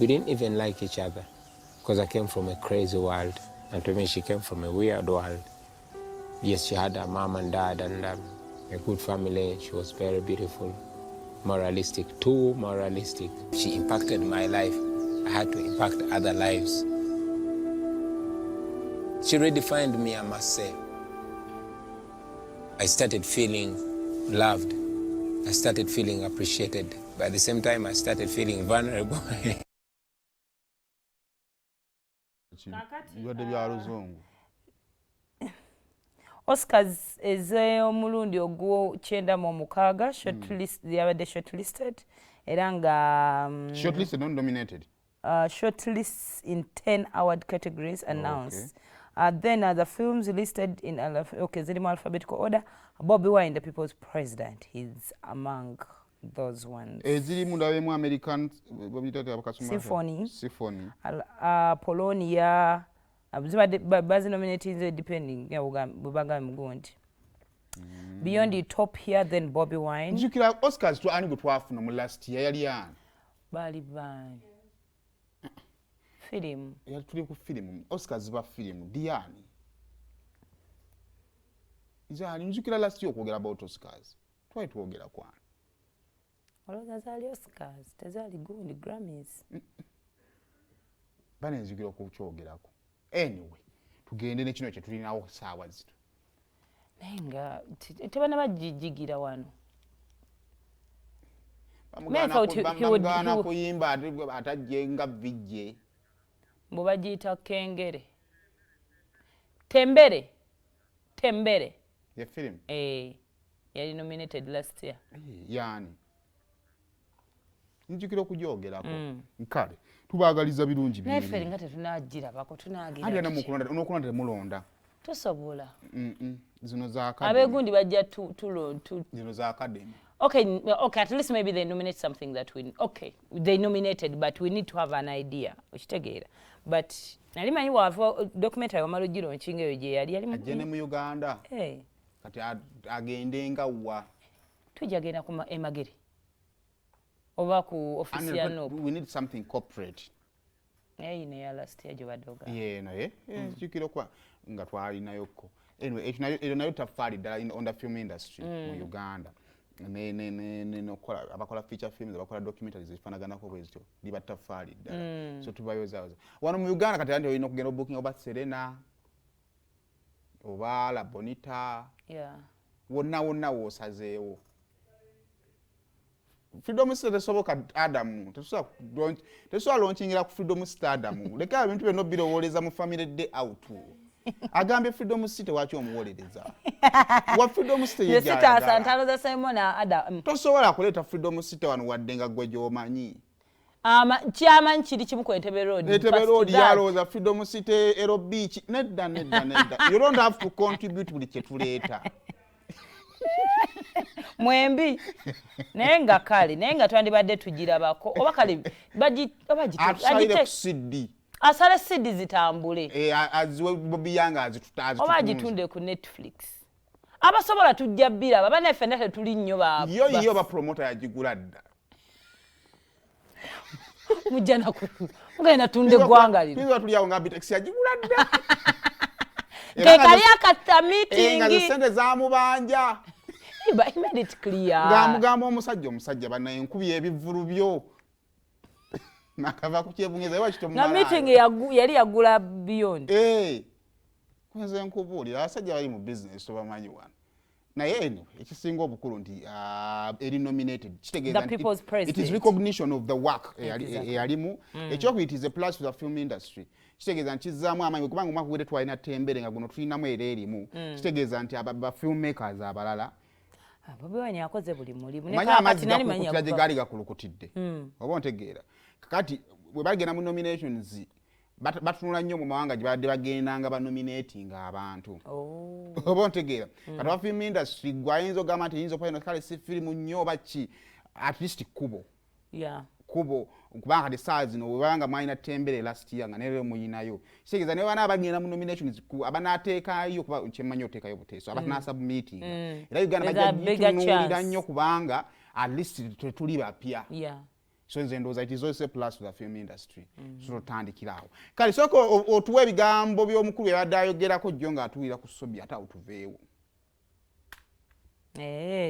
We didn't even like each other because I came from a crazy world, and to me, she came from a weird world. Yes, she had a mom and dad and a good family. She was very beautiful, moralistic, too moralistic. She impacted my life. I had to impact other lives. She redefined me, I must say. I started feeling loved. I started feeling appreciated. But at the same time, I started feeling vulnerable. Bibadde bya luzungu. Oscars ez'omulundi ogw'okyenda mu mukaaga, shortlist, yabadde shortlisted era nga Shortlisted, not nominated. Shortlists in 10 award categories announced. Then the films listed in okay, ziri mu alphabetical order. Bobi Wine, the People's President, he's among those ones. Ezirimu ndabemu American, babiyita abakasoma. Symphony. Symphony. Polonia, zibadde bazinominatinze depending nga bwe bagambye mugundi. Beyond Utopia, then Bobi Wine. Nzijukira Oscars ani gwe twafuna mu last year, yali ani? Baali baani? Firimu. Yali, tuli ku firimu, Oscars ziba firimu. Diani zaani? Nzijukira last year okwogera about Oscars, twali twogera kwani? Olowooza zaali Oscars, tezaali gundi, Grammys? Bane nzijukira okukyogerako. Anyway, tugende ne kino kye tulinawo saawa zito. Naye nga tebana bagijigira wano. Me, I thought he Bamugaana kuyimba atajje nga vijje. Mbu bagiyita kengere tembere tembere. Ye firimu? Eh, yali nominated last year. Yaani nzijukira okugyogerako. Kale tubaagaliza birungi. Naye ffe nga tetunagirabako. Anti era tunagira mukulonda, n'okulonda temulonda. Tusobola. Zino za academy. Abegundi bajja tu Zino za academy. Okay, at least maybe they nominate something that we, okay, they nominated, but we need to have an idea, okitegeera? But nali manyi wava documentary wamala ogilaunchinga eyo gye yali Ajje ne mu Uganda. Eh, Kati agende nga wa? Tujja genda ku emagere oba ku ofisi ya And NUP. We need something corporate. Naye yino eya last year gyobadde ogamba. Ye naye nzijukira okuba nga twalinayokko. Anyway, ekyo nayo, eryo nayo taffaali ddala on the film industry mu Uganda n'okukola, abakola feature films, abakola documentaries ezifaanaganako bwe zityo, liba taffaali ddala. So tubayozaayoza wano mu Uganda. Kati anti olina okugenda obooking oba Serena oba La Bonita, wonna wonna woosazeewo. Freedom City tesoboka, Adamu. Tetusobola launchingira ku Freedom City. Adamu, leka ebintu byonna obirowooleza mu family day out. Agambye Freedom City, waki omuwolereza wa Freedom City? Ye Nze sitaasa gy'ayagala. Ntalo za Simon Ada. Tosobola kuleeta Freedom City wano wadde nga gwe gy'omanyi. Kyamanyi kiri kimu ku Entebbe Road. Entebbe Past Road that. Yalowooza Freedom City ero beach. Nedda, nedda, nedda, you don't have to contribute buli kyetuleeta. Mwembi naye nga kale, naye nga twandibadde tugirabako oba kale oba Atusalire ku CD. Asale CD zitambule. Eh, aziwe Bobi Young Oba agitunde ku Netflix. Abasobola tujja bbiraba bannaffe, ffenna tetuli nnyo yo yo ba promoter yagigula dda. Mujja naku mugenda tunda eggwanga lino. Tuyinza tuli awo nga Bitex yagigula dda. Ke kali akata Eh, nga meeting. Sente zamubanja. But he made it clear. Ng'amugamba omusajja bannaye enkubi ebivvulu byo nakava ku kyebungeza Nga meeting yali yagula Beyond. Nze nkubuulira, abasajja bali mu bizinesi tobamanyi wano. Naye anyway, ekisinga obukulu nti eri nominated, kitegeeza The nti People's it is President. recognition of the work eyalimu. Ekyokubiri, it is a plus to the film industry. Kitegeeza nti kizzaamu amaanyi, kubanga omwaka gwedde twalina Tembere, nga guno tulinamu era erimu. Kitegeeza nti ba filmmakers abalala Ah, Bobi Wine akoze buli mulimu. Ne omanyi kaakati amazzi nali manyi gakulukutira gye gaali gakulukutidde, oba ontegeera? Kakati bwe bagenda mu nominations, batunula nnyo mu mawanga gye babadde bagendanga banominating abantu. Oh. Oba ontegeera? Kati wa film industry gwe ayinza ogamba nti eyinza okuba eno kale si firimu nnyo oba ki, at least kkubo kubo, kubanga kati saa zino webanga mwalina Tembere last year, nga nero muyinayo, kitegeeza ne bana bagenda mu nominations abanaateekayo, kuba kyemmanyi oteekayo buteeso abatanasubmitting, era Uganda There's a bajja bigger gitunuulira chance. nnyo, kubanga at least tetuli bapya. So nze ndowooza it is also a plus to the film industry. So totandikira awo. Kale sooka otuwa ebigambo by'omukulu yabadde ayogerako jjo ng'atuwulira ku Sobi, ate awo tuveewo. Eh.